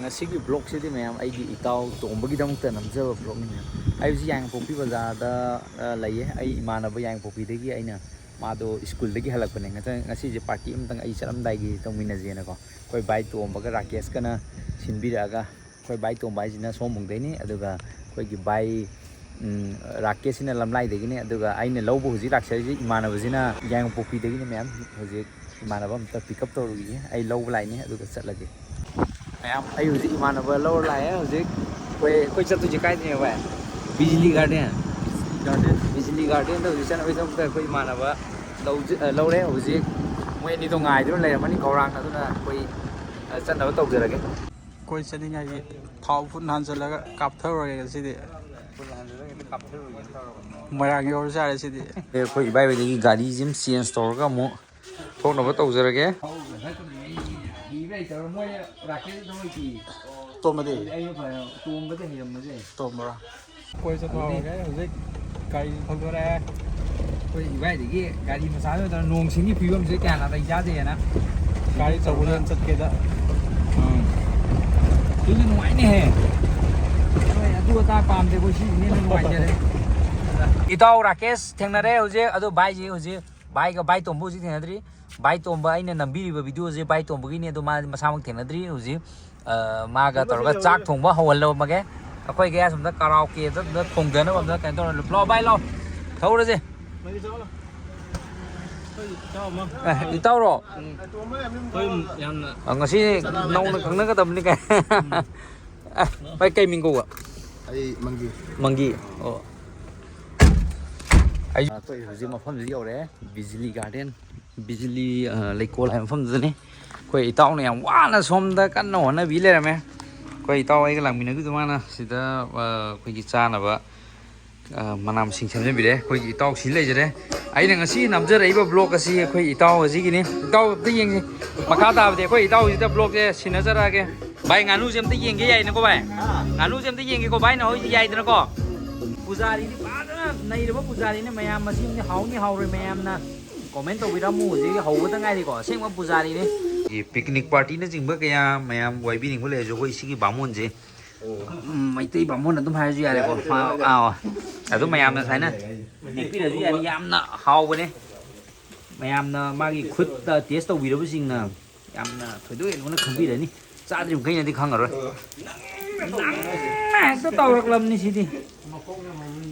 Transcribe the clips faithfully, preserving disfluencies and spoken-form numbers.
ꯉꯁꯤꯒꯤ ꯕ꯭ꯂꯣꯛꯁꯤꯗꯤ ꯃꯌꯥꯝ ꯑꯩꯒꯤ ꯏꯇꯥꯎ ꯇꯣꯝꯕꯒꯤꯗꯃꯛꯇ ꯅꯝꯖꯕ ꯕ꯭ꯂꯣꯛꯅꯤ ꯃꯌꯥꯝ꯫ ꯑꯩ ꯍꯧꯖꯤꯛ ꯌꯥꯏꯉꯪꯄꯣꯛꯄꯤ ꯕꯖꯥꯔꯗ, ꯑ, ꯂꯩꯌꯦ꯫ ꯑꯩ ꯏꯃꯥꯟꯅꯕ ꯌꯥꯏꯉꯪꯄꯣꯛꯄꯤꯗꯒꯤ ꯑꯩꯅ ꯃꯥꯗꯣ ꯁ꯭ꯀꯨꯜꯗꯒꯤ ꯍꯜꯂꯛꯄꯅꯦ꯫ ꯉꯁꯥꯏ, ꯉꯁꯤꯁꯦ ꯄꯥꯔꯇꯤ ꯑꯝꯇꯪ ꯑꯩ ꯆꯠꯂꯝꯗꯥꯏꯒꯤ ꯇꯧꯃꯤꯟꯅꯁꯦꯅꯀꯣ꯫ ꯑꯩꯈꯣꯏ ꯚꯥꯏ ꯇꯣꯝꯕꯒ ꯔꯥꯀꯦꯁꯀꯅ ꯁꯤꯟꯕꯤꯔꯛꯑꯒ, ꯑꯩꯈꯣꯏ ꯚꯥꯏ ꯇꯣꯝꯕ ꯍꯥꯏꯁꯤꯅ ꯁꯣꯝꯕꯨꯡꯗꯩꯅꯤ, ꯑꯗꯨꯒ ꯑꯩꯈꯣꯏꯒꯤ ꯚꯥꯏ, ꯎꯝ, ꯔꯥꯀꯦꯁꯁꯤꯅ ꯂꯝꯂꯥꯏꯗꯒꯤꯅꯤ, ꯑꯗꯨꯒ ꯑꯩꯅ ꯂꯧꯕ ꯍꯧꯖꯤꯛ ꯂꯥꯛꯆꯔꯤꯁꯦ ꯏꯃꯥꯟꯅꯕꯁꯤꯅ ꯌꯥꯏꯉꯪꯄꯣꯛꯄꯤꯗꯒꯤꯅꯤ ꯃꯌꯥꯝ꯫ ꯍꯧꯖꯤꯛ ꯏꯃꯥꯟꯅꯕ ꯑꯝꯇ ꯄꯤꯛ ꯑꯞ ꯇꯧꯔꯨꯈꯤꯒꯦ꯫ ꯑꯩ ꯂꯧꯕ ꯂꯥꯛꯏꯅꯦ, ꯑꯗꯨꯒ ꯆꯠꯂꯒꯦ꯫ ꯃꯌꯥꯝ, ꯑꯩ ꯍꯧꯖꯤꯛ ꯏꯃꯥꯟꯅꯕ ꯂꯧꯔ ꯂꯥꯛꯑꯦ꯫ ꯍꯧꯖꯤꯛ ꯑꯩꯈꯣꯏ, ꯑꯩꯈꯣꯏ ꯆꯠꯇꯣꯏꯁꯦ ꯀꯥꯏꯗꯅꯦ ꯚꯥꯏ? ꯕꯤꯖꯂꯤ ꯒꯥꯔꯗꯦꯟ꯫ ꯕꯤꯖꯂꯤ ꯒꯥꯔꯗꯦꯟꯗ ꯍꯧꯖꯤꯛ ꯆꯠꯅꯕꯒꯤꯗꯃꯛꯇ ꯑꯩꯈꯣꯏ ꯏꯃꯥꯟꯅꯕ ꯂꯧꯖ-, ꯑ, ꯂꯧꯔꯦ꯫ ꯍꯧꯖꯤꯛ ꯃꯣꯏ ꯑꯅꯤꯗꯣ ꯉꯥꯏꯗꯨꯅ ꯂꯩꯔꯝꯃꯅꯤ ꯈꯧꯔꯥꯡꯅ꯫ ꯑꯗꯨꯅ ꯑꯩꯈꯣꯏ, ꯑ, ꯆꯠꯅꯕ ꯇꯧꯖꯔꯒꯦ꯫ ꯑꯩꯈꯣꯏ ꯆꯠꯅꯤꯡꯉꯥꯏꯒꯤ ꯊꯥꯎ ꯐꯨꯠ ꯍꯥꯟꯖꯜꯂꯒ ꯀꯥꯞꯊꯔꯨꯔꯒꯦ ꯉꯁꯤꯗꯤ꯫ ꯃꯣꯏꯔꯥꯡ ꯌꯧꯔ ꯆꯥꯔꯦ ꯁꯤꯗꯤ꯫ ꯑꯦ, ꯑꯩꯈꯣꯏ ꯏꯕꯥꯏ ꯍꯣꯏꯗꯒꯤ ꯒꯥꯔꯤꯁꯤ ꯑꯃ ꯆꯦꯟꯖ ꯇꯧꯔꯒ ꯑꯃꯨꯛ ꯊꯣꯛꯅꯕ ꯇꯧꯖꯔꯒꯦ꯫ ꯇꯣꯝꯕꯗꯤ? ꯇꯣꯝꯕ꯭ꯔꯥ? ꯀꯣꯏ ꯆꯠꯄ ꯍꯧꯔꯒꯦ꯫ ꯍꯧꯖꯤꯛ ꯒꯥꯔꯤ ꯊꯧꯗꯣꯔꯛꯑꯦ꯫ ꯑꯩꯈꯣꯏ ꯏꯕꯥꯏꯗꯒꯤ ꯒꯥꯔꯤ ꯃꯆꯥꯗ ꯅꯠꯇꯅ ꯅꯣꯡ ꯁꯤꯡꯒꯤ ꯐꯤꯕꯝꯁꯦ ꯀꯌꯥ ꯅꯥꯇꯩ ꯆꯥꯗꯦꯅ꯫ ꯒꯥꯔꯤ ꯑꯆꯧꯕꯗ ꯑꯣꯏꯅ ꯆꯠꯀꯦꯗ꯫ ꯎꯝ꯫ ꯑꯗꯨꯁꯨ ꯅꯨꯡꯉꯥꯏꯅꯦꯍꯦ꯫ ꯍꯣꯏ, ꯑꯗꯨ ꯑꯗꯥ ꯄꯥꯝꯗꯦ ꯑꯩꯈꯣꯏ, ꯁꯤꯁꯤꯅ ꯍꯦꯟꯅ ꯅꯨꯡꯉꯥꯏꯖꯔꯦ꯫ ꯏꯇꯥꯎ ꯔꯥꯀꯦꯁ ꯊꯦꯡꯅꯔꯦ ꯍꯧꯖꯤꯛ꯫ ꯑꯗꯣ ꯚꯥꯏꯁꯤ ꯍꯧꯖꯤꯛ, ꯚꯥꯏꯒ, ꯚꯥꯏ ꯇꯣꯝꯕ ꯍꯧꯖꯤꯛ ꯊꯦꯡꯅꯗ꯭ꯔꯤ꯫ ꯚꯥꯏ ꯇꯣꯝꯕ, ꯑꯩꯅ ꯅꯝꯕꯤꯔꯤꯕ ꯚꯤꯗꯤꯑꯣꯁꯦ ꯚꯥꯏ ꯇꯣꯝꯕꯒꯤꯅꯤ, ꯑꯗꯣ ꯃꯥ ꯃꯁꯥꯃꯛ ꯊꯦꯡꯅꯗ꯭ꯔꯤ ꯍꯧꯖꯤꯛ꯫ ꯑ, ꯃꯥꯒ ꯇꯧꯔꯒ ꯆꯥꯛ ꯊꯣꯡꯕ ꯍꯧꯍꯜꯂꯝꯃꯒꯦ꯫ ꯑꯩꯈꯣꯏꯒꯤ ꯑꯁꯣꯝꯗ ꯀꯔꯥꯎꯀꯦꯗ ꯑꯝꯇ ꯊꯣꯡꯗꯅꯕ ꯑꯝꯇ ꯀꯩꯅꯣ ꯇꯧꯔ, ꯂꯥꯛꯑꯣ ꯚꯥꯏ, ꯂꯥꯛꯑꯣ꯫ ꯊꯧꯔꯁꯦ꯫ ꯑꯦ, ꯏꯇꯥꯎꯔꯣ? ꯑ, ꯉꯁꯤ ꯅꯧꯅ ꯈꯪꯅꯒꯗꯕꯅꯤ ꯀꯥꯏ꯫ ꯑ, ꯚꯥꯏ, ꯀꯩ ꯃꯤꯡ ꯀꯧꯕ? ꯑꯩ ꯃꯪꯒꯤ꯫ ꯃꯪꯒꯤ꯫ ꯑꯣ꯫ ꯑꯩ, ꯑꯩꯈꯣꯏ ꯍꯧꯖꯤꯛ ꯃꯐꯝꯁꯤ ꯌꯧꯔꯦ, ꯕꯤꯖꯂꯤ ꯒꯥꯔꯗꯦꯟ, ꯕꯤꯖꯂꯤ, ꯑ, ꯂꯩꯀꯣꯜ ꯍꯥꯏꯕ ꯃꯐꯝꯗꯨꯗꯅꯤ꯫ ꯑꯩꯈꯣꯏ ꯏꯇꯥꯎꯅ ꯌꯥꯝ ꯋꯥꯅ ꯁꯣꯝꯗ ꯀꯟꯅ ꯍꯣꯠꯅꯕꯤ ꯂꯩꯔꯝꯃꯦ꯫ ꯑꯩꯈꯣꯏ ꯏꯇꯥꯎ ꯑꯩꯒ ꯂꯥꯛꯃꯤꯟꯅꯈꯤꯕꯗꯣ, ꯃꯥꯅ ꯁꯤꯗ, ꯑ, ꯑꯩꯈꯣꯏꯒꯤ ꯆꯥꯅꯕ, ꯑ, ꯃꯅꯥ ꯃꯁꯤꯡ ꯁꯦꯝꯖꯟꯕꯤꯔꯦ꯫ ꯑꯩꯈꯣꯏꯒꯤ ꯏꯇꯥꯎ ꯁꯤ ꯂꯩꯖꯔꯦ꯫ ꯑꯩꯅ ꯉꯁꯤ ꯅꯝꯖꯔꯛꯏꯕ ꯕ꯭ꯂꯣꯛ ꯑꯁꯤ ꯑꯩꯈꯣꯏ ꯏꯇꯥꯎ ꯑꯁꯤꯒꯤꯅꯤ꯫ ꯏꯇꯥꯎ ꯑꯝꯇ ꯌꯦꯡꯁꯤ꯫ ꯃꯈꯥ ꯇꯥꯕꯗꯤ ꯑꯩꯈꯣꯏ ꯏꯇꯥꯎꯁꯤꯗ ꯕ꯭ꯂꯣꯛꯁꯦ ꯁꯤꯟꯅꯖꯔꯛꯑꯒꯦ꯫ ꯚꯥꯏ, ꯉꯥꯅꯨꯁꯦ ꯑꯝꯇ ꯌꯦꯡꯒꯦ ꯌꯥꯏꯅꯀꯣ ꯚꯥꯏ? ꯉꯥꯅꯨꯁꯦ ꯑꯝꯇ ꯌꯦꯡꯒꯦꯀꯣ ꯚꯥꯏ, ꯅ ꯍꯣꯏꯁꯦ ꯌꯥꯏꯗꯅꯀꯣ? ꯄꯨꯖꯥꯔꯤꯗꯤ ꯐꯖꯅ ꯅꯩꯔꯕ ꯄꯨꯖꯥꯔꯤꯅꯦ ꯃꯌꯥꯝ꯫ ꯃꯁꯤꯃꯗꯤ ꯍꯥꯎꯅꯤ ꯍꯥꯎꯔꯣꯏ ꯃꯌꯥꯝꯅ ꯀꯣꯃꯦꯟ ꯇꯧꯕꯤꯔꯝꯃꯨ꯫ ꯍꯧꯖꯤꯛ ꯍꯧꯕꯗ ꯉꯥꯏꯔꯤꯀꯣ, ꯑꯁꯦꯡꯕ ꯄꯨꯖꯥꯔꯤꯅꯦ꯫ ꯄꯤꯛꯅꯤꯛ ꯄꯥꯔꯇꯤꯅꯆꯤꯡꯕ ꯀꯌꯥ ꯃꯌꯥꯝ ꯋꯥꯏꯕꯤꯅꯤꯡꯕ ꯂꯩꯔꯁꯨ ꯑꯩꯈꯣꯏ ꯁꯤꯒꯤ ꯕꯥꯃꯣꯟꯁꯦ, ꯎꯝ, ꯃꯩꯇꯩ ꯕꯥꯃꯣꯟ ꯑꯗꯨꯝ ꯍꯥꯏꯔꯁꯨ ꯌꯥꯔꯦꯀꯣ꯫ ꯃꯥ-, ꯑꯥ, ꯑꯗꯨꯝ ꯃꯌꯥꯝꯅ ꯁꯨꯃꯥꯏꯅ ꯅꯦꯛꯄꯤꯔꯁꯨ ꯌꯥꯅꯤ꯫ ꯌꯥꯝꯅ ꯍꯥꯎꯕꯅꯦ꯫ ꯃꯌꯥꯝꯅ ꯃꯥꯒꯤ ꯈꯨꯠꯇ ꯇꯦꯁ ꯇꯧꯕꯤꯔꯕꯁꯤꯡꯅ ꯌꯥꯝꯅ ꯊꯣꯏꯗꯣꯛ ꯍꯦꯟꯗꯣꯛꯅ ꯈꯪꯕꯤꯔꯅꯤ꯫ ꯆꯥꯗ꯭ꯔꯤꯕ ꯃꯈꯩꯅꯗꯤ ꯈꯪꯉꯔꯣꯏ꯫ ꯅꯪꯅ ꯍꯦꯛꯇ ꯇꯧꯔꯛꯂꯕꯅꯤ ꯁꯤꯗꯤ꯫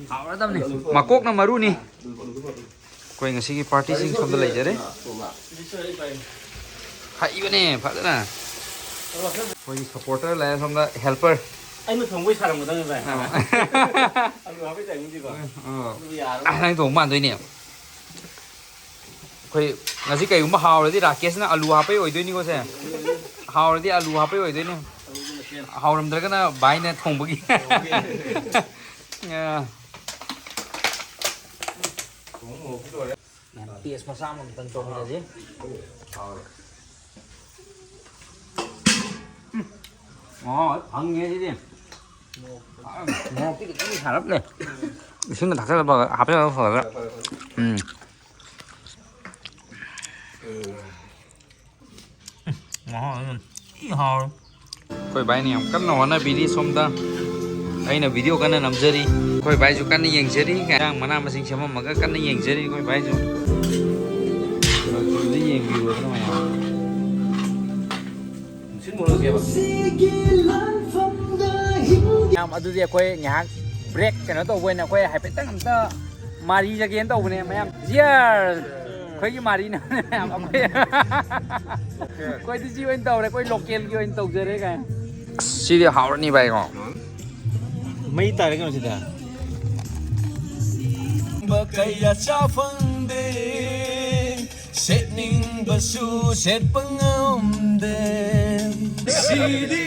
ꯍꯥꯎꯔꯗꯕꯅꯤ꯫ ꯃꯀꯣꯛꯅ ꯃꯔꯨꯅꯤ꯫ ꯑꯩꯈꯣꯏ ꯉꯁꯤꯒꯤ ꯄꯥꯔꯇꯤꯁꯤꯡ ꯁꯣꯝꯗ ꯂꯩꯖꯔꯦ꯫ ꯍꯩꯕꯅꯦ ꯐꯖꯅ꯫ ꯑꯩꯈꯣꯏꯒꯤ ꯁꯞꯄꯣꯔꯇꯔ ꯂꯩꯔꯦ ꯁꯣꯝꯗ, ꯍꯦꯜꯄꯔ꯫ ꯑꯩꯅ ꯊꯣꯡꯕꯩ ꯁꯥꯔꯝꯒꯗꯕꯅꯤ, ꯚꯥꯏ꯫ ꯑꯥ꯫ ꯑꯂꯨ ꯍꯥꯞꯄꯩ ꯇꯥꯏꯃꯤꯡꯁꯤꯀꯣ꯫ ꯑꯥ꯫ ꯑꯗꯨ ꯌꯥꯔꯣꯏ꯫ ꯑꯥ, ꯅꯪ ꯊꯣꯡꯕ ꯃꯥꯟꯗꯣꯏꯅꯦ꯫ ꯑꯩꯈꯣꯏ ꯉꯁꯤ ꯀꯩꯒꯨꯝꯕ ꯍꯥꯎꯔꯗꯤ ꯔꯥꯀꯦꯁꯅ ꯑꯂꯨ ꯍꯥꯞꯄꯩ ꯑꯣꯏꯗꯣꯏꯅꯤꯀꯣ ꯁꯦ꯫ ꯍꯥꯎꯔꯗꯤ ꯑꯂꯨ ꯍꯥꯞꯄꯩ ꯑꯣꯏꯗꯣꯏꯅꯦ꯫ ꯍꯥꯎꯔꯝꯗ꯭ꯔꯒꯅ ꯚꯥꯏꯅ ꯊꯣꯡꯕꯒꯤ꯫ ꯑꯥ꯫ ꯄꯤꯁ ꯃꯆꯥ ꯑꯃꯃꯝꯇꯪ ꯇꯧꯕꯤꯔꯁꯤ꯫ ꯎꯝ꯫ ꯑꯣ, ꯐꯪꯉꯦ ꯁꯤꯗꯤ꯫ ꯃꯣꯔꯣꯛꯇꯤ ꯈꯤꯇꯪ ꯁꯥꯔꯞꯅꯦ꯫ ꯏꯁꯤꯡꯒ ꯊꯥꯛꯆꯜꯂꯒ ꯍꯥꯞꯆꯜꯂꯒ ꯐꯒꯗ꯭ꯔꯥ? ꯎꯝ꯫ ꯃꯍꯥꯎ ꯑꯃ ꯊꯤ ꯍꯥꯎꯔꯦ꯫ ꯑꯩꯈꯣꯏ ꯚꯥꯏꯅ ꯌꯥꯝ ꯀꯟꯅ ꯍꯣꯠꯅꯕꯤꯔꯤ ꯁꯣꯝꯗ꯫ ꯑꯩꯅ ꯚꯤꯗꯤꯑꯣ ꯀꯟꯅ ꯅꯝꯖꯔꯤ꯫ ꯑꯩꯈꯣꯏ ꯚꯥꯏꯁꯨ ꯀꯟꯅ ꯌꯦꯡꯖꯔꯤ꯫ ꯏꯟꯖꯥꯡ ꯃꯅꯥ ꯃꯁꯤꯡ ꯁꯦꯝꯃꯝꯃꯒ ꯀꯟꯅ ꯌꯦꯡꯖꯔꯤ ꯑꯩꯈꯣꯏ ꯚꯥꯏꯁꯨ꯫ ꯑꯗꯨꯗ ꯌꯦꯡꯕꯤꯔꯣꯗꯅ ꯃꯌꯥꯝ꯫ ꯃꯌꯥꯝ, ꯑꯗꯨꯗꯤ ꯑꯩꯈꯣꯏ ꯉꯥꯏꯍꯥꯛ ꯕ꯭ꯔꯦꯛ ꯀꯩꯅꯣ ꯇꯧꯕ ꯑꯣꯏꯅ ꯑꯩꯈꯣꯏ ꯍꯥꯏꯐꯦꯠꯇꯪ ꯑꯝꯇ ꯃꯥꯔꯤꯖꯒꯦꯅ ꯇꯧꯕꯅꯦ ꯃꯌꯥꯝ꯫ Cheers! ꯑꯩꯈꯣꯏꯒꯤ ꯃꯥꯔꯤꯅ ꯃꯌꯥꯝ ꯑꯩꯈꯣꯏ, ꯑꯩꯈꯣꯏꯗꯤ ꯁꯤ ꯑꯣꯏꯅ ꯇꯧꯔꯦ, ꯑꯩꯈꯣꯏ ꯂꯣꯀꯦꯜꯒꯤ ꯑꯣꯏꯅ ꯇꯧꯖꯔꯦ ꯀꯥꯏꯅ꯫ ꯑꯁ, ꯁꯤꯗꯤ ꯍꯥꯎꯔꯅꯤ ꯚꯥꯏꯀꯣ꯫ ꯃꯩ ꯇꯥꯔꯦ ꯀꯩꯅꯣ ꯁꯤꯗ꯫ ꯀꯌꯥ ꯆꯥ ꯐꯪꯗꯦ, ꯁꯦꯠꯅꯤꯡꯕꯁꯨ ꯁꯦꯠꯄ ꯉꯝꯗꯦ꯫ ꯁꯤꯗꯤ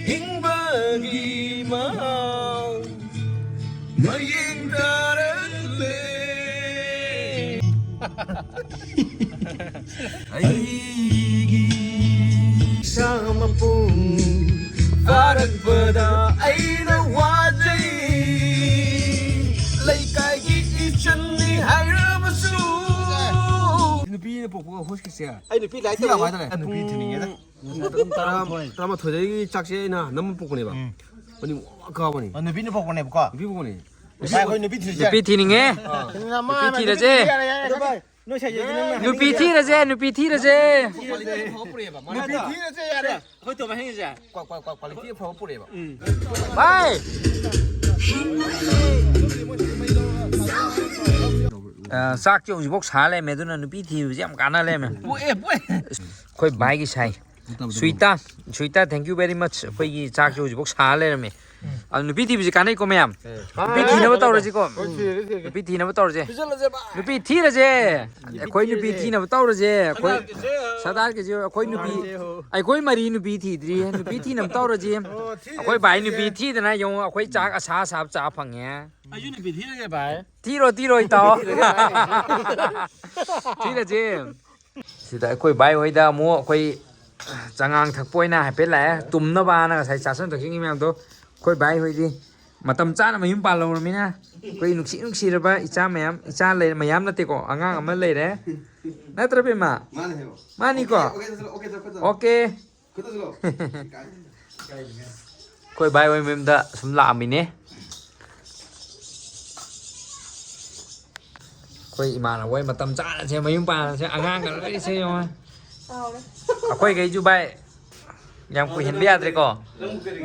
ꯍꯤꯡꯕꯒꯤ ꯃꯍꯥꯎ ꯃꯌꯦꯡ ꯇꯥꯔꯛꯂꯦ꯫ ꯑꯩꯒꯤ ꯏꯁꯥ ꯃꯄꯨꯡ ꯐꯥꯔꯛꯄꯗ ꯑꯩꯅ ꯋꯥꯖꯩ꯫ ꯂꯩꯀꯥꯏꯒꯤ ꯏꯆꯟꯅꯤ ꯍꯥꯏꯔꯕꯁꯨ꯫ ꯅꯨꯄꯤ ꯑꯩꯅ ꯄꯣꯛꯄꯒ ꯍꯣꯁꯀꯤꯁꯦ ꯑꯩ ꯅꯨꯄꯤ ꯂꯥꯏꯔꯤꯛ ꯊꯤ ꯌꯥꯕ ꯇꯝꯃꯤꯅꯦ꯫ ꯍꯥꯏꯇꯥꯔꯦ꯫ ꯅꯨꯄꯤ ꯊꯤꯅꯤꯡꯉꯦꯗ꯫ ꯄꯨꯡ ꯇꯔꯥ, ꯇꯔꯥꯃꯥꯊꯣꯏꯗꯒꯤ ꯆꯥꯛꯁꯦ ꯑꯩꯅ ꯅꯝꯃ ꯄꯣꯛꯄꯅꯦꯕ꯫ ꯎꯝ꯫ ꯃꯅꯤꯡ ꯋꯥ ꯀꯥꯕꯅꯤ꯫ ꯑꯣ, ꯅꯨꯄꯤꯅ ꯄꯣꯛꯄꯅꯦꯕꯀꯣ? ꯅꯨꯄꯤ ꯄꯣꯛꯄꯅꯤ꯫ ꯉꯁꯥꯏ ꯑꯩꯈꯣꯏ ꯅꯨꯄꯤ ꯊꯤꯔꯤꯁꯦ꯫ ꯅꯨꯄꯤ ꯊꯤꯅꯤꯡꯉꯦ꯫ ꯑꯥ꯫ ꯅꯨꯄꯤ ꯊꯤꯔꯁꯦ꯫ ꯌꯥꯔꯦ, ꯌꯥꯔꯦ, ꯌꯥꯔꯦ꯫ ꯅꯨꯄꯤ ꯊꯤꯔꯁꯦ, ꯅꯨꯄꯤ ꯊꯤꯔꯁꯦ꯫ ꯅꯨꯄꯤ ꯊꯤꯔꯁꯦ ꯌꯥꯔꯦ꯫ ꯑꯩꯈꯣꯏ ꯇꯣꯝꯕ ꯍꯦꯡꯉꯤꯁꯦ꯫ ꯀ꯭ꯋꯥ-, ꯀ꯭ꯋꯥ-, ꯀ꯭ꯋꯥ-, ꯀ꯭ꯋꯥꯂꯤꯇꯤ ꯑꯐꯕ ꯄꯨꯔꯛꯑꯦꯕ꯫ ꯎꯝ꯫ ꯚꯥꯏ! ꯑ, ꯆꯥꯛꯁꯦ ꯍꯧꯖꯤꯛꯐꯥꯎ ꯁꯥ ꯂꯩꯔꯝꯃꯦ, ꯑꯗꯨꯅ ꯅꯨꯄꯤ ꯊꯤꯕꯁꯦ ꯌꯥꯝ ꯀꯥꯟꯅ ꯂꯩꯔꯝꯃꯦ꯫ ꯄꯣꯛꯑꯦ, ꯄꯣꯛꯑꯦ꯫ ꯑꯩꯈꯣꯏ ꯚꯥꯏꯒꯤ ꯁꯥꯏ꯫ ꯁꯨꯏꯇꯥ, ꯁꯨꯏꯇꯥ, thank you very much꯫ ꯑꯩꯈꯣꯏꯒꯤ ꯆꯥꯛꯁꯦ ꯍꯧꯖꯤꯛꯐꯥꯎ ꯁꯥ ꯂꯩꯔꯝꯃꯦ꯫ ꯑꯗꯨ ꯅꯨꯄꯤ ꯊꯤꯕꯁꯦ ꯀꯥꯟꯅꯩꯀꯣ ꯃꯌꯥꯝ? ꯅꯨꯄꯤ ꯊꯤꯅꯕ ꯇꯧꯔꯁꯤꯀꯣ꯫ ꯍꯣꯏ, ꯊꯤꯔꯁꯤ, ꯊꯤꯔꯁꯤ꯫ ꯅꯨꯄꯤ ꯊꯤꯅꯕ ꯇꯧꯔꯁꯦ꯫ ꯊꯤꯖꯤꯜꯂꯁꯦ, ꯚꯥꯏ꯫ ꯅꯨꯄꯤ ꯊꯤꯔꯁꯦ꯫ ꯑꯩꯈꯣꯏ ꯅꯨꯄꯤ ꯊꯤꯅꯕ ꯇꯧꯔꯁꯦ꯫ ꯑꯩꯈꯣꯏ ꯁꯔꯗꯥꯔꯒꯤꯁꯦ ꯑꯩꯈꯣꯏ ꯅꯨꯄꯤ, ꯑꯩꯈꯣꯏ ꯃꯔꯤ ꯅꯨꯄꯤ ꯊꯤꯗ꯭ꯔꯤ꯫ ꯅꯨꯄꯤ ꯊꯤꯅꯕ ꯇꯧꯔꯁꯤ꯫ ꯑꯩꯈꯣꯏ ꯚꯥꯏ ꯅꯨꯄꯤ ꯊꯤꯗꯅ ꯌꯦꯡꯉꯨ, ꯑꯩꯈꯣꯏ ꯆꯥꯛ ꯑꯁꯥ ꯑꯁꯥꯕ ꯆꯥ ꯐꯪꯉꯦ꯫ ꯑꯩꯁꯨ ꯅꯨꯄꯤ ꯊꯤꯔꯒꯦ, ꯚꯥꯏ꯫ ꯊꯤꯔꯣ, ꯊꯤꯔꯣ, ꯏꯇꯥꯎ꯫ ꯊꯤꯔꯁꯤ꯫ ꯁꯤꯗ ꯑꯩꯈꯣꯏ ꯚꯥꯏ ꯍꯣꯏꯗ ꯑꯃꯨꯛ ꯑꯩꯈꯣꯏ ꯆꯉꯥꯡ ꯊꯛꯄ ꯑꯣꯏꯅ ꯍꯥꯏꯐꯦꯠ ꯂꯥꯛꯑꯦ꯫ ꯇꯨꯝꯅꯕꯅ ꯉꯁꯥꯏ ꯆꯥꯁꯤꯟ ꯊꯛꯆꯤꯟꯈꯤ ꯃꯌꯥꯝꯗꯣ꯫ ꯑꯩꯈꯣꯏ ꯚꯥꯏ ꯍꯣꯏꯗꯤ ꯃꯇꯝ ꯆꯥꯅ ꯃꯌꯨꯝ ꯄꯥꯜꯍꯧꯔꯃꯤꯅ ꯑꯩꯈꯣꯏ ꯅꯨꯡꯁꯤ ꯅꯨꯡꯁꯤꯔꯕ ꯏꯆꯥ ꯃꯌꯥꯝ, ꯏꯆꯥ ꯂꯩꯔꯦ, ꯃꯌꯥꯝ ꯅꯠꯇꯦꯀꯣ, ꯑꯉꯥꯡ ꯑꯃ ꯂꯩꯔꯦ꯫ ꯅꯠꯇ꯭ꯔ, ꯄꯦꯃ? ꯃꯥꯅꯦ ꯍꯥꯏꯕ꯫ ꯃꯥꯅꯤꯀꯣ? Okay, okay, okay, okay. Okay. ꯈꯨꯠꯇꯁꯨ ꯂꯥꯛꯑꯣ꯫ ꯑꯩꯈꯣꯏ ꯚꯥꯏ ꯍꯣꯏ ꯃꯌꯨꯝꯗ ꯁꯨꯝ ꯂꯥꯛꯑꯝꯃꯤꯅꯦ꯫ ꯑꯩꯈꯣꯏ ꯏꯃꯥꯟꯅꯕ ꯍꯣꯏ ꯃꯇꯝ ꯆꯥꯅ ꯁꯦ ꯃꯌꯨꯝ ꯄꯥꯟꯅꯁꯦ, ꯑꯉꯥꯡꯒ ꯂꯣꯏ ꯁꯦ ꯌꯦꯡꯉꯣ꯫ ꯑꯩꯈꯣꯏꯈꯩꯁꯨ ꯚꯥꯏ ꯌꯥꯝ ꯀꯨꯏꯍꯟꯕ ꯌꯥꯗ꯭ꯔꯦꯀꯣ꯫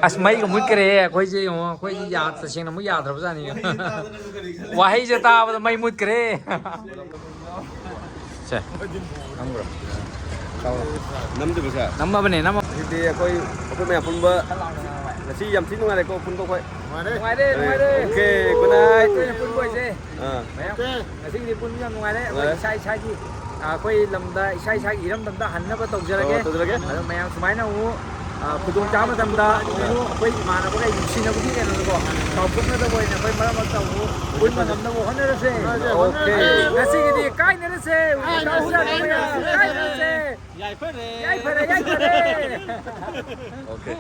ꯑꯁ, ꯃꯩꯒ ꯃꯨꯠꯈ꯭ꯔꯦ꯫ ꯑꯩꯈꯣꯏꯁꯦ ꯌꯦꯡꯉꯣ, ꯑꯩꯈꯣꯏꯁꯦ ꯌꯥ-, ꯇꯁꯦꯡꯅ ꯑꯃꯨꯛ ꯌꯥꯗ꯭ꯔꯕꯖꯥꯠꯅꯤ꯫ ꯋꯥꯍꯩꯁꯦ ꯇꯥꯕꯗ ꯃꯩ ꯃꯨꯠꯈ꯭ꯔꯦ꯫ ꯁꯦ, ꯅꯝꯈ꯭ꯔꯣ꯫ ꯅꯝꯗ꯭ꯔꯤꯕꯁꯦ? ꯅꯝꯃꯕꯅꯦ, ꯅꯝꯃ-, ꯁꯤꯗꯤ ꯑꯩꯈꯣꯏ, ꯑꯩꯈꯣꯏ ꯃꯌꯥꯝ ꯄꯨꯟꯕ ꯉꯁꯤ ꯌꯥꯝ ꯊꯤ ꯅꯨꯡꯉꯥꯏꯔꯦꯀꯣ, ꯄꯨꯟꯕ ꯑꯩꯈꯣꯏ꯫ ꯅꯨꯡꯉꯥꯏꯔꯦ, ꯅꯨꯡꯉꯥꯏꯔꯦ꯫ Okay, good night꯫ ꯑꯩꯈꯣꯏꯅ ꯄꯨꯟꯕ ꯑꯣꯏꯁꯦ꯫ ꯑꯥ꯫ ꯃꯌꯥꯝ, ꯉꯁꯤꯒꯤꯗꯤ ꯄꯨꯟꯕ ꯌꯥꯝ ꯅꯨꯡꯉꯥꯏꯔꯦ꯫ ꯑꯩꯈꯣꯏ ꯅꯨꯡꯉꯥꯏꯔꯦ꯫ ꯏꯁꯥ ꯏꯁꯥꯒꯤ, ꯑꯥ, ꯑꯩꯈꯣꯏ ꯂꯝꯗ, ꯏꯁꯥ ꯏꯁꯥꯒꯤ ꯏꯔꯝꯗꯝꯗ ꯍꯟꯅꯕ ꯇꯧꯖꯔꯒꯦ꯫ ꯑꯣ, ꯇꯧꯖꯔꯒꯦ꯫ ꯑꯗꯣ ꯃꯌꯥꯝ ꯁꯨꯃꯥꯏꯅ ꯑꯃꯨꯛ, ꯑꯥ, ꯈꯨꯗꯣꯡ ꯆꯥꯕ ꯃꯇꯝꯗ ꯑꯃꯨꯛ ꯑꯩꯈꯣꯏ ꯏꯃꯥꯟꯅꯕꯈꯩ ꯅꯨꯡꯁꯤꯅꯕꯒꯤ ꯀꯩꯅꯣꯗꯀꯣ, ꯆꯥꯎꯊꯣꯛꯅꯗꯕ ꯑꯣꯏꯅ ꯑꯩꯈꯣꯏ ꯃꯔꯛ ꯃꯔꯛꯇ ꯑꯃꯨꯛ ꯄꯨꯟꯕ ꯉꯝꯅꯕ ꯍꯣꯠꯅꯔꯁꯦ꯫ ꯍꯣꯠꯅꯔꯁꯦ, ꯑꯣꯀꯦ꯫ ꯍꯣꯠꯅꯔꯁꯦ꯫ ꯉꯁꯤꯒꯤꯗꯤ ꯀꯥꯏꯅꯔꯁꯦ꯫ ꯀꯥꯏꯅꯔꯁꯦ꯫ ꯀꯥꯏꯅꯔꯁꯦ꯫ ꯌꯥꯏꯐꯔꯦ꯫ ꯌꯥꯏꯐꯔꯦ, ꯌꯥꯏꯐꯔꯦ꯫ ꯑꯣꯀꯦ꯫